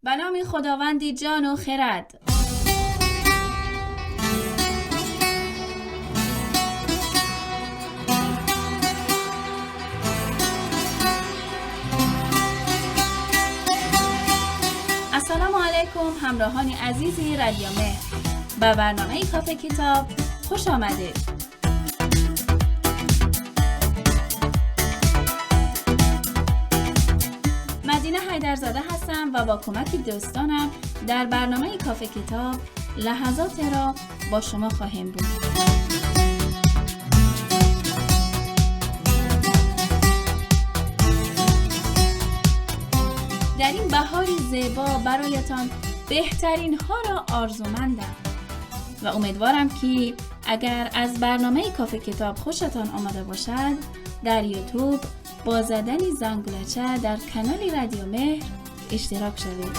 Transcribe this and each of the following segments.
به نام خداوند جان و خرد. السلام علیکم همراهان عزیزی رادیو مهر، به برنامه کافه کتاب خوش آمدید. مدینه حیدرزاده هستم و با کمک دوستانم در برنامه کافه کتاب لحظات را با شما خواهیم بود. در این بهاری زیبا برایتان بهترین ها را آرزومندم و امیدوارم که اگر از برنامه کافه کتاب خوشتان آمده باشد در یوتیوب با زدن زنگولچه در کانال رادیو مهر اشتراک شوید.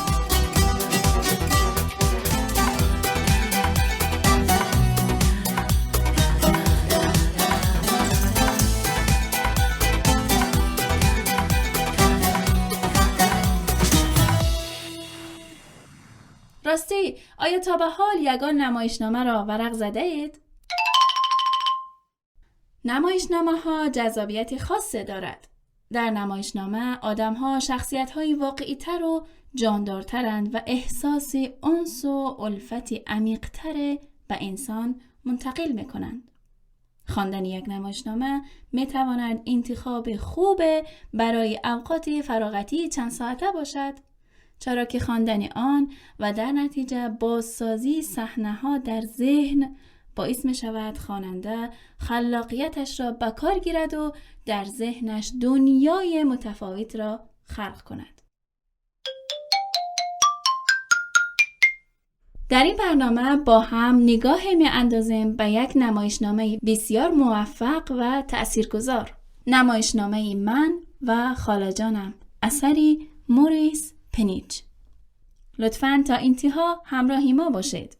راستی آیا تا به حال یگان نمایشنامه را ورق زده اید؟ نمایشنامه ها جذابیت خاص دارد. در نمایشنامه آدم ها شخصیت های واقعی تر و جاندارترند و احساس انس و الفت عمیق تر به انسان منتقل می کنند. خواندن یک نمایشنامه می تواند انتخاب خوب برای اوقات فراغتی چند ساعته باشد، چرا که خواندن آن و در نتیجه بازسازی صحنه‌ها در ذهن باعث می شود خواننده خلاقیتش را به کار گیرد و در ذهنش دنیای متفاوت را خلق کند. در این برنامه با هم نگاه می اندازیم به یک نمایشنامه بسیار موفق و تأثیرگذار، نمایشنامه من و خاله جانم، اثری موریس پنیچ. لطفاً تا انتها همراهی ما باشید.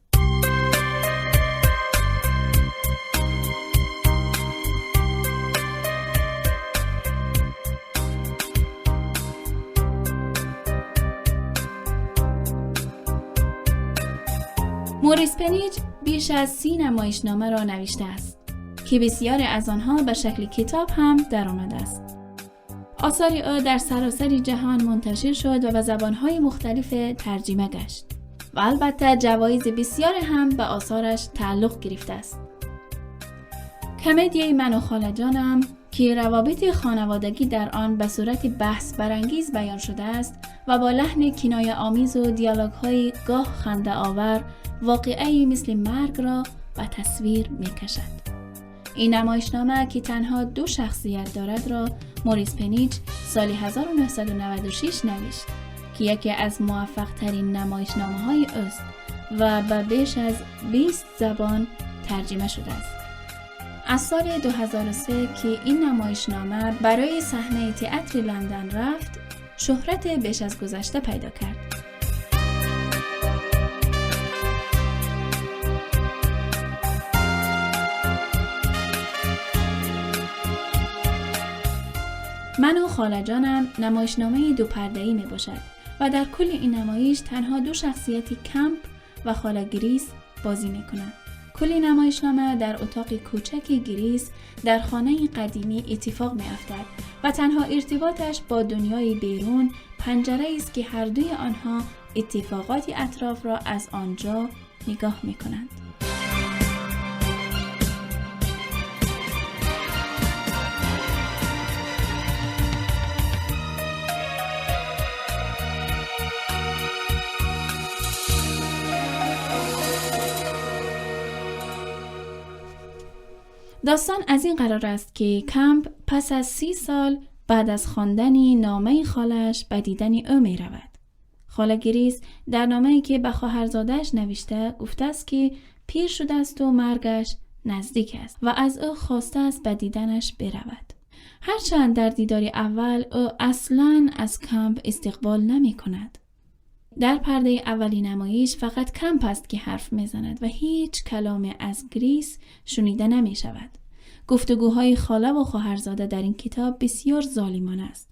موریس پنیچ بیش از 30 نمایشنامه را نوشته است که بسیاری از آنها به شکل کتاب هم درآمده است. آثار او در سراسر جهان منتشر شد و به زبان‌های مختلف ترجمه گشت و البته جوایز بسیار هم به آثارش تعلق گرفته است. کمدی من و خاله جانم که روابط خانوادگی در آن به صورت بحث برانگیز بیان شده است و با لحن کنایه آمیز و دیالوگ‌های گاه خنده آور واقعه‌ای مثل مرگ را به تصویر می‌کشد. این نمایشنامه که تنها 2 شخصیت دارد را موریس پنیچ سال 1996 نوشت که یکی از موفق ترین نمایشنامه های اوست و به بیش از 20 زبان ترجمه شده است. از سال 2003 که این نمایشنامه برای صحنه تئاتر لندن رفت، شهرت بیش از گذشته پیدا کرد. من و خاله جانم نمایشنامه 2 پرده‌ای می باشد و در کل این نمایش تنها 2 شخصیت کمپ و خاله گریس بازی می کنند. کل نمایشنامه در اتاق کوچک گریس در خانه قدیمی اتفاق می افتد و تنها ارتباطش با دنیای بیرون پنجره است که هر دوی آنها اتفاقات اطراف را از آنجا نگاه می کنند. داستان از این قرار است که کمپ پس از 30 سال بعد از خواندن نامه خالش به دیدن او می رود. خاله گریس در نامه‌ای که به خواهرزاده‌اش نوشته گفته است که پیر شده است و مرگش نزدیک است و از او خواسته است به دیدنش برود. هرچند در دیدار اول او اصلاً از کمپ استقبال نمی کند. در پرده اولی نمایش فقط کمپ است که حرف میزند و هیچ کلام از گریس شنیده نمی شود. گفتگوهای خاله و خواهرزاده در این کتاب بسیار ظالمانه است.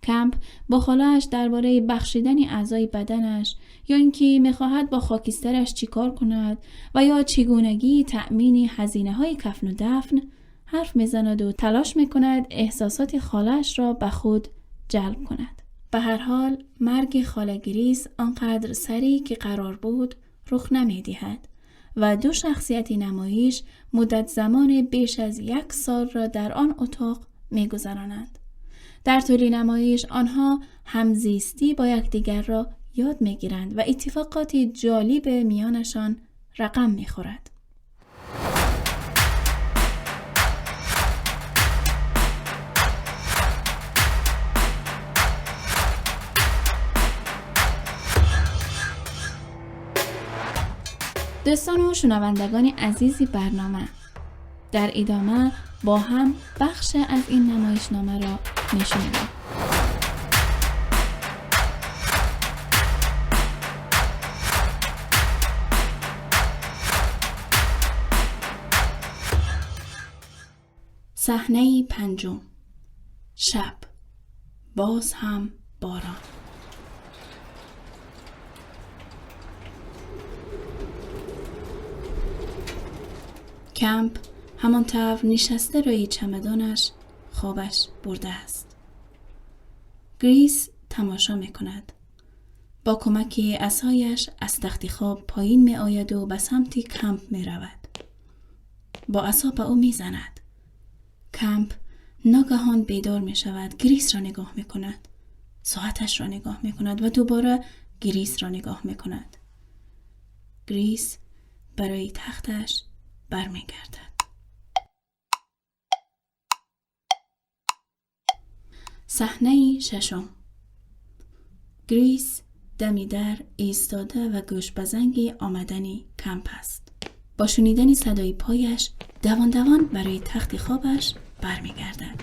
کمپ با خاله‌اش درباره بخشیدن اعضای بدنش یا اینکه می‌خواهد با خاکسترش چیکار کند و یا چگونگی تأمین هزینه‌های کفن و دفن حرف می‌زند و تلاش می‌کند احساسات خاله‌اش را به خود جلب کند. به هر حال مرگ خاله گریس آنقدر سریع که قرار بود رخ نمی‌دهد و دو شخصیت نمایش مدت زمان بیش از 1 سال را در آن اتاق می‌گذرانند. در طول نمایش آنها همزیستی با یکدیگر را یاد می‌گیرند و اتفاقات جالب میانشان رقم می‌خورد. دوستان و شنوندگان عزیزی برنامه، در ادامه با هم بخش از این نمایشنامه را میشنویم. صحنه 5، شب، باز هم باران. کمپ همانطور نشسته روی چمدانش خوابش برده است. گریس تماشا می کند. با کمک عصایش از تخت خواب پایین می آید و به سمت کمپ می رود. با عصا به او می زند. کمپ ناگهان بیدار می شود. گریس را نگاه می کند. ساعتش را نگاه می کند و دوباره گریس را نگاه می کند. گریس برای تختش برمیگردد. صحنه 6. گریس دمی در ایستاده و گوش به زنگ آمدن کمپ است. با شنیدن صدای پایش دوان دوان برای تخت خوابش برمیگردد.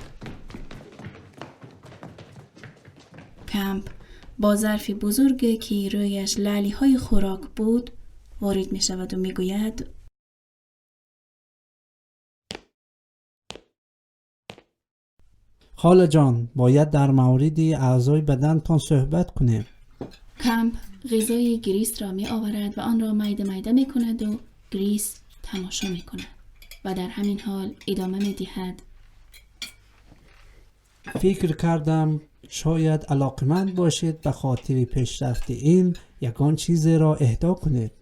کمپ با ظرفی بزرگ که رویش لعلی های خوراک بود وارد می شود و می گوید: خاله جان، باید در مورد اعضای بدنتان صحبت کنیم. کمپ غذای گریس را می آورد و آن را میده میده می کند و گریس تماشا می کند و در همین حال ادامه می دهد: فکر کردم شاید علاقمند باشید به خاطر پیشرفت علم یگان چیز را اهدا کنید،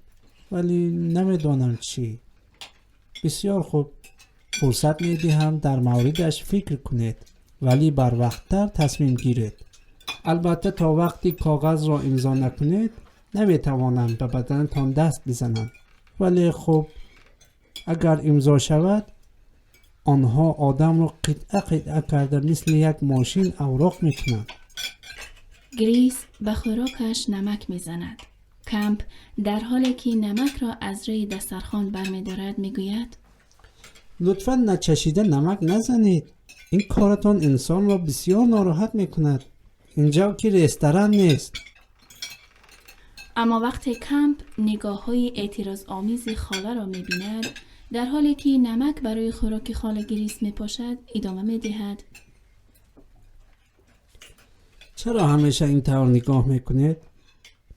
ولی نمیدانم چی. بسیار خوب، فرصت می دهم در موردش فکر کنید، ولی بر وقت‌تر تصمیم گیرید. البته تا وقتی کاغذ را امضا نکنید نمیتوانم به بدنتان دست بزنم، ولی خب اگر امضا شود آنها آدم را قطعه قطعه کرده مثل یک ماشین اوراق میکنند. گریس به خوراکش نمک میزند. کمپ در حالی که نمک را از روی دسترخوان برمیدارد میگوید: لطفاً نچشیده نمک نزنید. این کارتان انسان را بسیار ناراحت میکند. اینجا که رستوران نیست. اما وقتی کمپ نگاه های اعتراض آمیز خاله را میبیند، در حالی که نمک برای خوراک خاله گریس میپاشد، ادامه میدهد: چرا همیشه این طور نگاه میکنید؟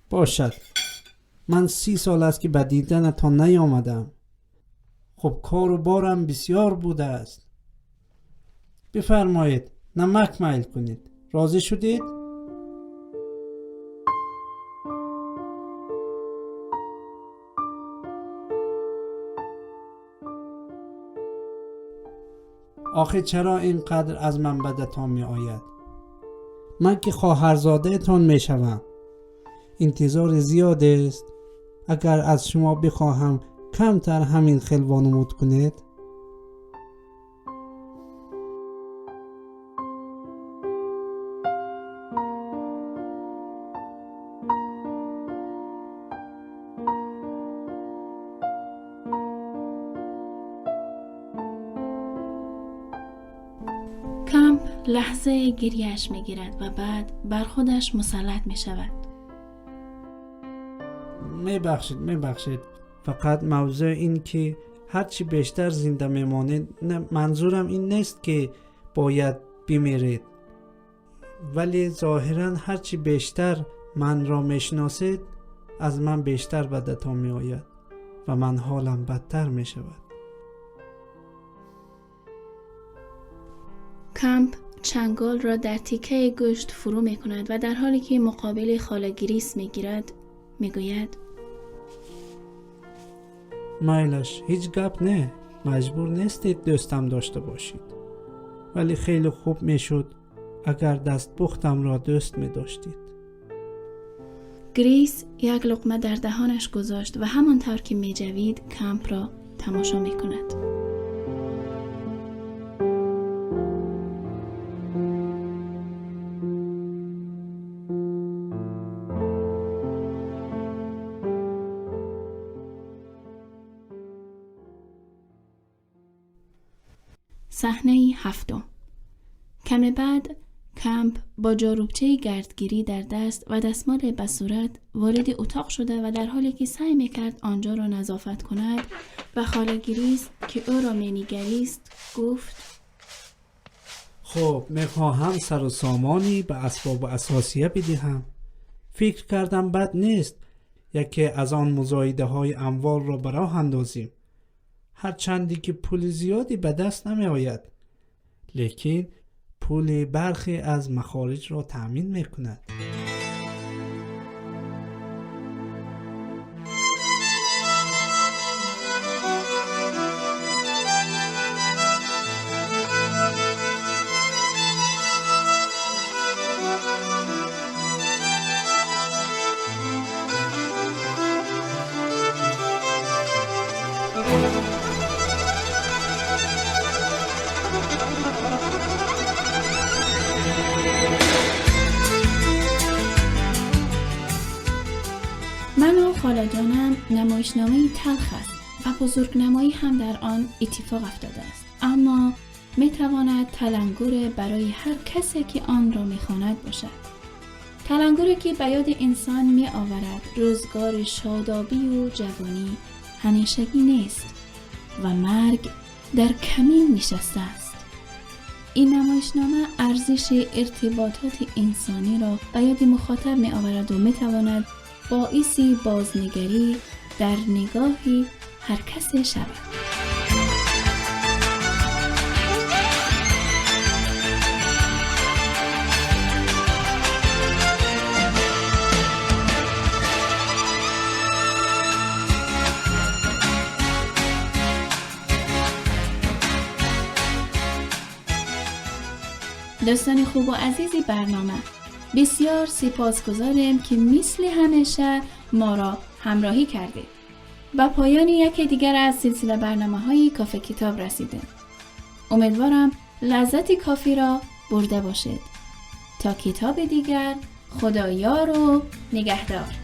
باشد، من 30 سال است که به دیدنتان نیامدم. خب کار و بارم بسیار بوده است. بفرمایید نمک میل کنید. راضی شدید؟ آخه چرا اینقدر از من بدتان می آید؟ من که خواهرزاده تان می شوم. انتظار زیاد است. اگر از شما بخواهم کمتر همین خل وانمود کنید. کمپ لحظه گریهش میگیرد و بعد بر خودش مسلط میشود. میبخشید. فقط موضوع این که هرچی بیشتر زنده میمانید، نه، منظورم این نیست که باید بمیرید. ولی ظاهرا هرچی بیشتر من را میشناسید از من بیشتر بدتان میآید و من حالم بدتر میشود. کمپ چنگال را در تیکه گوشت فرو می کند و در حالی که مقابل خاله گریس می گیرد می گوید مایلش هیچ گپ نه، مجبور نیستید دوستم داشته باشید، ولی خیلی خوب می شد اگر دست پختم را دوست می داشتید. گریس یک لقمه در دهانش گذاشت و همانطور که می جوید کمپ را تماشا می کند. صحنه هفتم. کمی بعد کمپ با جاروبچه گردگیری در دست و دستمال به صورت وارد اتاق شده و در حالی که سعی میکرد آنجا را نظافت کند و خاله گریس که او را مینگریست گفت خب میخواهم سر و سامانی به اسباب و اساسیه بدهم. فکر کردم بد نیست یکی از آن مزایده های اموال را براه اندازیم، هرچندی که پول زیادی به دست نمی آید، لیکن پول برخی از مخارج را تأمین می کند. من و خاله جانم نمایشنامه‌ای تلخ است و بزرگنمایی هم در آن اتفاق افتاده است، اما میتواند تلنگر برای هر کسی که آن را میخواند باشد. تلنگری که به یاد انسان میآورد روزگار شادابی و جوانی همیشگی نیست و مرگ در کمین نشسته است. این نمایشنامه ارزش ارتباطات انسانی را به یاد مخاطب میآورد و میتواند باعث بازنگری در نگاهی هر کس شود. دوستان خوب و عزیزی برنامه، بسیار سپاسگزاریم که مثل همیشه ما را همراهی کردید. با پایان یکی دیگر از سلسله برنامه‌های کافه کتاب رسیدیم. امیدوارم لذت کافی را برده باشید. تا کتاب دیگر، خدایا رو نگهدار.